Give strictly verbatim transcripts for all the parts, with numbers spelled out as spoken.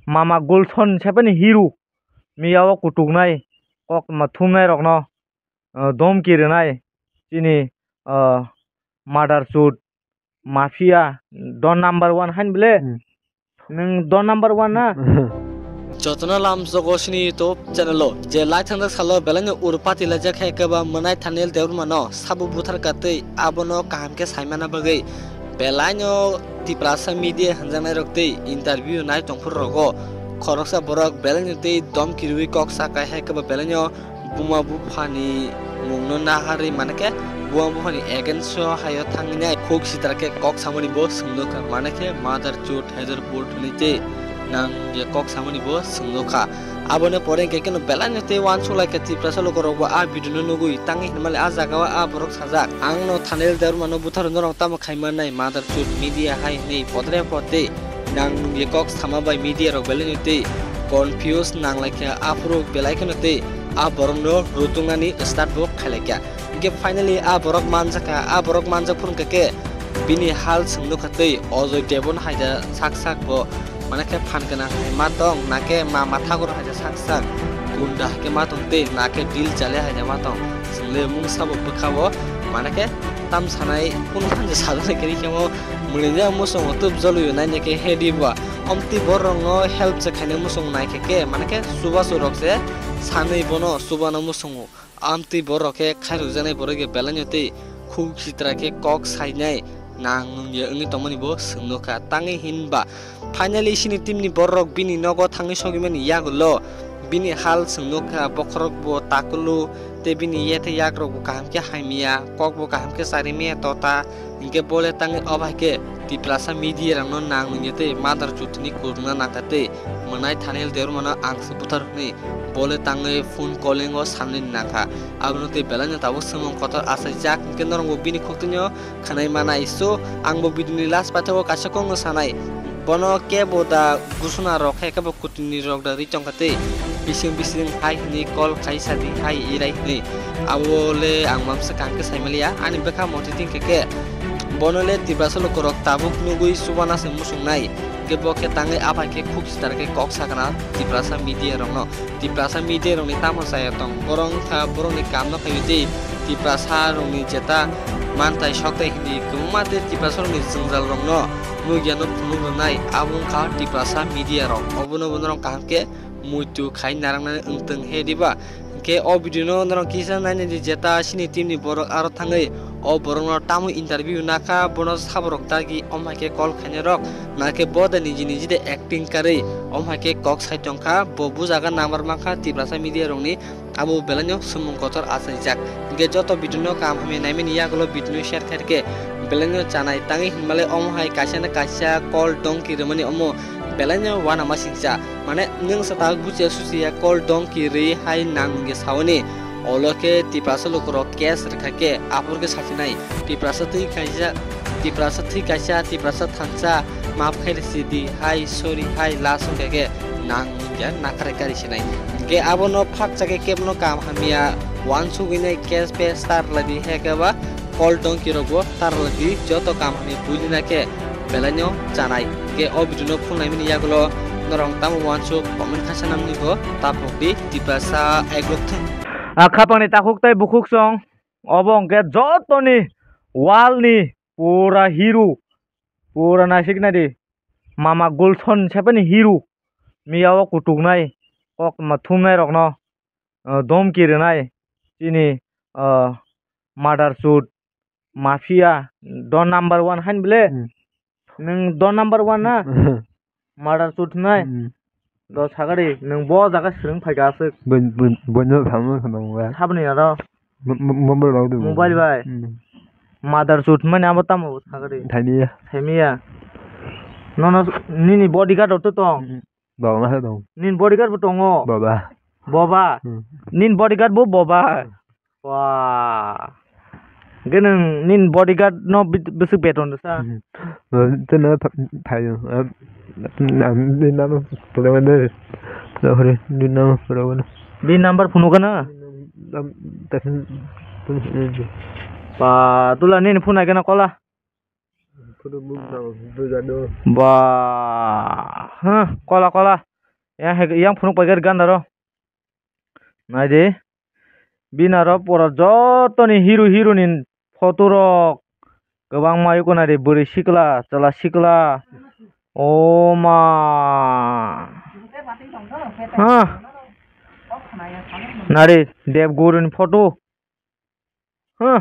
Mama Gulson sephani hero, miya o kutuknai, kok ma thumnai rokno, ah, domki rwnai, chini, ah, mother chud, mafia, don number one hain bile? Hmm. Nwng don number one na? Jotono lamsogo chini YouTube channel o je lai thangjak salo belai no urpati laijak hai khe ba mwnai Thaniel Debbarma no sabo buthar ka tei abono kaham khe saimana bagwi belai no Tiprasa media hwnjaknai rok tei interview nai tongphuru rogo khoroksa borok belai no tei domki rwi kok sa kai hai khe ba belai no buma buphani mungno naharwi, manakhe buma buphani against o hayo thangwi khuk sitra khe kok samani bo swngno kha, manakhe mother chud, header board hwnwi tei nang ye kok samani bo swngno kha. Aboni pore hwnkhe kheno belai no tei uansuk lai kha Tiprasa lukurok bo a video no nugwi tangwi hinmale a jaga o a borok sajak, "Ang no Thaniel Debbarma no buthar norok tamo khai mannai mother chud media hai," hwnwi podre podre nang nungye kok sama bai media rok belai no tei confuse nang lai kha, aphuru belai kheno tei a borok no rutungnani start bo khai lai kha. Hingke finally a borok manjak kha, a borok manjak phuru hingke khe bini hal swng nukha tei Ajoy Devon hai da sak sak bo, mane khe phan gwnang hai ma tong, na khe ma mathagur hai da sak sak gunda hai khe ma tong tei na khe dil chale hai da ma tong. Chwng le mungsa bo bwkha o, mane khe tam sanai kunu phan je sajak nai kwrwi khe mo. Mwlwini a muchungo twp jolwi naina khe hedi ba. Omtwi borokno help se khaina muchung naikhe khe, mane khe chubachu rok se sanwi bono chubana muchungo. Amtwi borok khe khairokjaknai borok khe belai no tei khuk sitra khe kok sainai nang nung ya wngwi tongmani bo swng nukha. Tangwi hinba finally chini team ni borok bini nogo thangwi sogwimani yagulo bini hal swng nukha, bokhorok bo takulu tei bini yethe yakrok bo kaham khe hamya, kok bo kaham khe charimya tota. Hinkhe bole tangwi o bai khe Tiprasa media rokno nang nungya tei mother chudni kurungna nangkha tei mwnai Thaniel Debbarmano ang se buthar hwnwi bole tangwi phone calling o sanwi nangkha. Abono tei belai no tabuk swngmung kotor achaijak, hinkhe norokbo bini khuktuino khwnai manai. So, ang bo video ni last paithago kaisa kokno sanai, bono kebo da gusuna rok khe kebo kutini rok da ri tongkha tei bising bising hai hwnwi call khai sadi hai irai hwnwi. Abo le ang mamsa kaham khe saimaliya, ani bwkha motwi tongkha khe bono le Tiprasa lukurok tabuk nugwi chubana se muchungnai, khe bo khe tangwi aphai khe khuk sitra khe kok sakna Tiprasa media rokno. Tiprasa media rokni tamo chaya tong, borok wngkha borokni kamno khaio tei Tiprasa rokni jeta mantai soktai hindi kwbangma tei Tiprasa rokni jwngjal rokno nukya no phunuk rwnai, abo wngkha Tiprasa media rok. Obono bo norok kaham khe muitu khai narwknani wngtong he diba? Hinkhe o video no norok kisa nainai di, jeta chini team ni borok aro thangwi o borok no tamo interview nakha, bono saborok dagi, omo hai khe call khainai rok nakhe bo da niji niji de acting karwi, omo hai khe kok sai tongkha, bo bujaga number mankha Tiprasa media rokni, abo belai no swngmung kotor achaijak. Hinkhe joto video no kaham hamya naimani yagulo video no share khairokhe belai no chanai, tangwi hinmale omo hai kaisa na kaisa call donkey rwmani omo belai no uanama singcha. Mane nwng sa tabuk buchiya suchiya call donkey rwi hai nang nungya sauni. Olo khe Tiprasa lukurok case rwkha khe aphuru khe sakhinai. Tiprasa thwi kaisa, Tiprasa thwi kaisa, Tiprasa thansa, maaf khai rwsidi hai, sorry hai, last wngkha khe nang nungya nakharai kari sinai. Hinkhe abono phakcha khe kebono kaham hamya uansugwi nai case pes tar lai di hai khe ba call donkey rokbo tar lai di, joto kaham hamya buini na khe belai no chanai. Hinkhe o video no phunuknaimani yagulo norok tamo uansuk comment kha sanamni bo tapok di Tiprasa eglok thung. A khapangni takhuk tei bukhuk song, obo hwnkhe jotoni world ni pura hero, pura naisik nai di, Mama Gulson sephani hero, miya o kutuknai, kok ma thumnai rokno, ah, domki rwnai, chini, ah, mother chud, mafia, don number one hain bile? Hmm. Nwng don number one na? Mother chud nai? Hmm. Do sagari, nwng bo jaga swrwng phaikha aswk. Bo, bo, boino tamo khwna mungya. Saboni aro? Mo-, mo-, mobile bai. Mobile bai? Hmm. Mother chud mani abo tamo sagari? Thaimiya. Thaimiya. Nono nini bodyguard rok to tong? Hmm. Baba ma tong. Nini bodyguard bo tongo? Baba. Boba? Hmm. Nini bodyguard bo boba? Hmm. Wah. Hwnkhe nwng nini bodyguard no bi-, bwswk beton rwsa? Hmm. Tei no pha-, phaio. Bini number phunukgana? Bini number phunukgana? Ba, tula nini phone naikhe na kola? Ba, huh, kola, kola. Yang hai, yang phunuk paikar ganda ro. Naidi. Bini aro pura joto ni hero hero ni photo rok. Kwbangma yuko naidi, bwrwi sikla, chwla sikla. O ma. Ha. Nari Dev Guru ni photo. Huh.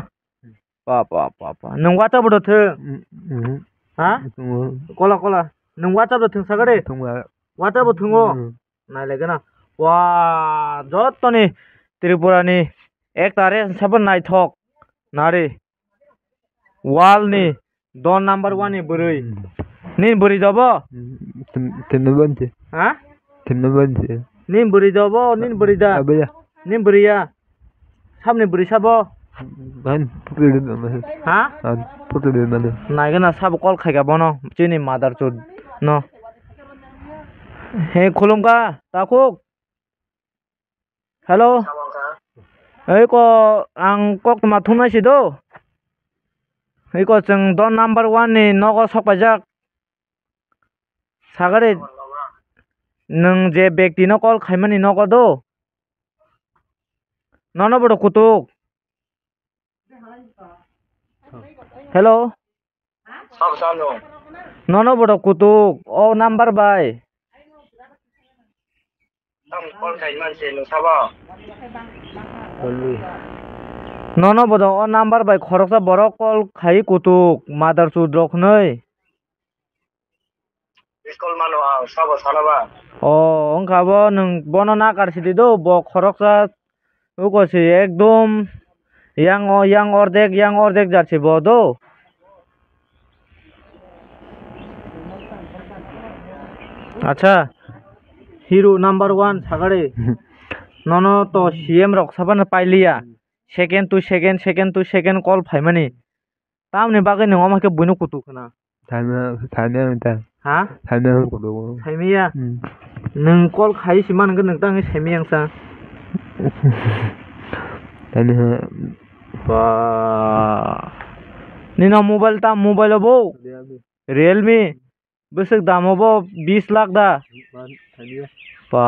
Pa, pa, pa, pa. Nwng WhatsApp bo thwng? Mm, mm. Ha? Thwngo. Kola, kola. Nwng WhatsApp bo thwng sakha de? Thwngba. WhatsApp bo thwngo? Mm. Nai lai gana. Wa, joto ni Tripura ni ek tare sabo naithok. Nari. World ni Don number one ni bwrwi. Hmm. Nini bwrwi da bo? Hmm, tim-, timno banse. Ha? Timno banse. Nini bwrwi da bo? Nini bwrwi da? Abaya. Nini bwrwi ya? Sabni bwrwi sabo? An photo de mama. Ha? An photo de mama. Naigana sabo call khaika bono. Chini mother chud no. He khulumkha, takhuk. Hello. Oi ko, ang kok tma thumnai si do. Oi ko, chwng don number one ni nogo sok paijak. Sagari, nwng je bekti no call khaimani nogo do. Nono bodo kutuk. Hello. Sabo sabo. Nono bodo kutuk, o number bai. Tam call khai man se no sabo. Nono bodo o number bai khoroksa borok call khai kutuk, mother chud rok hwnwi. Miss call mano ang, sabo sana ba? O, wngkha bo, nwng bono nakar sidi do, bo khoroksa, uko se ekdom yang o, yang ordek, yang ordek jar se bo do. Acha, hero number one sagari. Nono to C M rok sabano pailiya. Second to second, second to second call phaimani. Tamni bagwi nwng omo khe buino kutuk khna? Saimya, saimya wng ta. Ha? Saimya wng kutuk. Saimya? Hmm. Nwng call khai si man hwnkhe nwng tangwi saimya wng sa. Saimya. Ba. Nino mobile ta mobile bo? Realme. Realme. Bwswk damo bo bis lakh da? Saimya. Ba.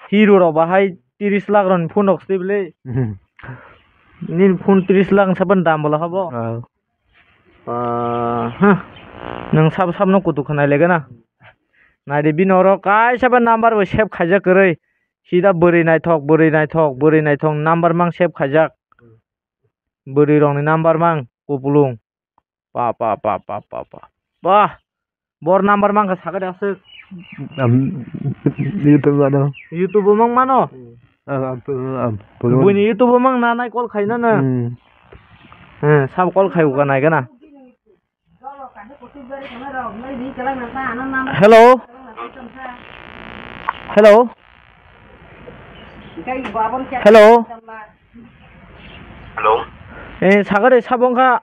Hero rok bahai tris lakh rokni phone rok swtwi bwle. Mhm. Nini phone tris lakh ni sapan dam bwla habo? Ah. Ah, huh. Nwng sabo sabno kutuk khe nai lega na. Naidi bini oro kaisa ba number bo save khaijak kwrwi. Sida bwrwi naithok, bwrwi naithok, bwrwi naithok number mang save khaijak. Bwrwi rokni number mang kupulung. Pa, pa, pa. Bah, bor number mankha sakha de aswk. Am, YouTube mano. YouTube o mang mano? Hmm. Ah, am, am, am, Buini YouTube o mang na nai call khaina na? Hmm. Hmm, sab call khai uka nai gana. Hello? Hello? Hello? Hello? Eh, sakha de sabo wngkha.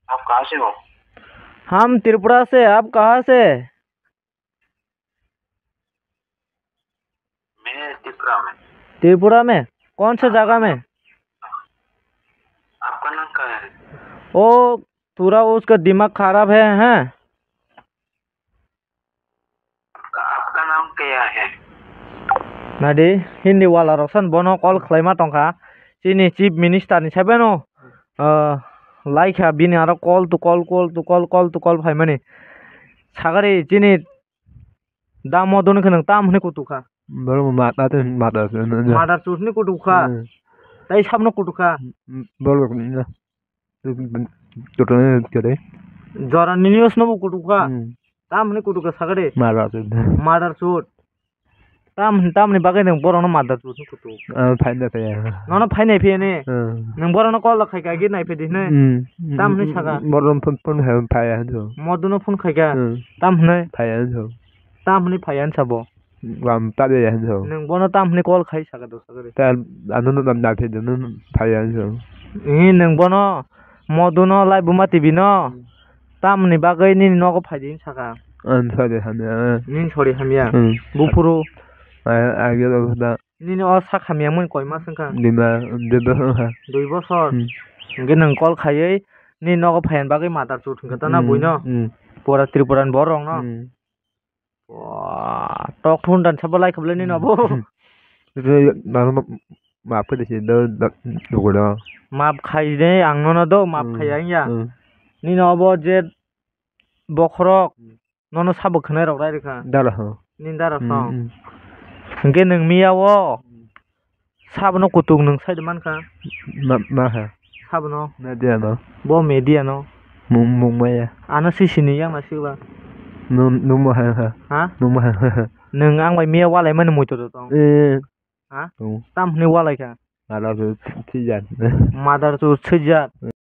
आप कहाँ से हो? हम त्रिपुरा से, आप कहाँ से? मैं त्रिपुरा में। त्रिपुरा में? कौन सा जगह में? आपका नाम क्या है? ओ, थोड़ा उसका दिमाग खराब है, हैं? आपका नाम क्या है? Nadi, Hindi wala rok san bono call khlaima tongkha. Chini Chief Minister ni saibano, ah, laikha bini aro call to call, call to call, call to call phaimani. Sagari chini da Modon khe nwng tam hwnwi kutukha. Borok mata tei mata se. Mother chud hwnwi kutukha. Hmm. Tai sabno kutukha. Hmm, borok ni na. Joto ni kere. Jora ni news no bo kutukha. Hmm. Tam hwnwi kutukha sagade. Mother chud. Mother chud. Tam, tamni bagwi nwng borokno mother chud hwnwi kutuk. Ah, phaina phaiya. Nono phainai phiyani. Hmm. Nwng borokno call khai khai nai phidi hwnwi. Hmm. Tam hwnwi saka. Borokno phone, phone khai phaiya hwnwi. Moduno phone khaika. Hmm. Tam hwnwi. Phaiya hwnwi. Tam hwnwi phaiya hwnwi sabo. Wam tabya ya hinjo. Nwng bono tam hwnwi call khai saka do saka de. Ta ano no nam na phe no phaiya hinjo. Ee, nwng bono Moduno Laibuma T V no tam ni bagwi nini nogo phaidi hin saka. An sori hamya. Nini sori hamya. Hmm. Buphuru. Ai, ai, ge da. Nini o sak hamya mui koi mas wngkha? Dui ma, dui bosor wngkha. Dui bosor. Hmm. Hwnkhe nwng call khaiwi nini nogo phaiya bagwi mother chud hwnkha ta na buino? Hmm. Pura Tripura ni borok no. Hmm. Wah, tok thun dan sabo lai khablai nini abo. Hmm. Itu mano ma-, maaf khe desi do, do, dugo do. Maaf khai de ang nono do, maaf Hmm. khai ang ya. Hmm. Nini abo je bokhorok Hmm. nono sabo khwnai rok rai rikha. Dara ho. Nini dara Hmm, song. Hmm. Hingke nwng miya o Hmm. Sabono kutung nwng side mankha. Ma, ma ha. Sabono. Media no. Bo media no. Mung, mung maya. Ano sisini yang na siba. Nung, nung mo ha ha. Ha? Nung mo ha ha. Nwng ang bai miya walai mani muitu to tong. Eh. Ha? Nung. Tam hwnwi walai kha. Mother to three jat. Mother to three jat.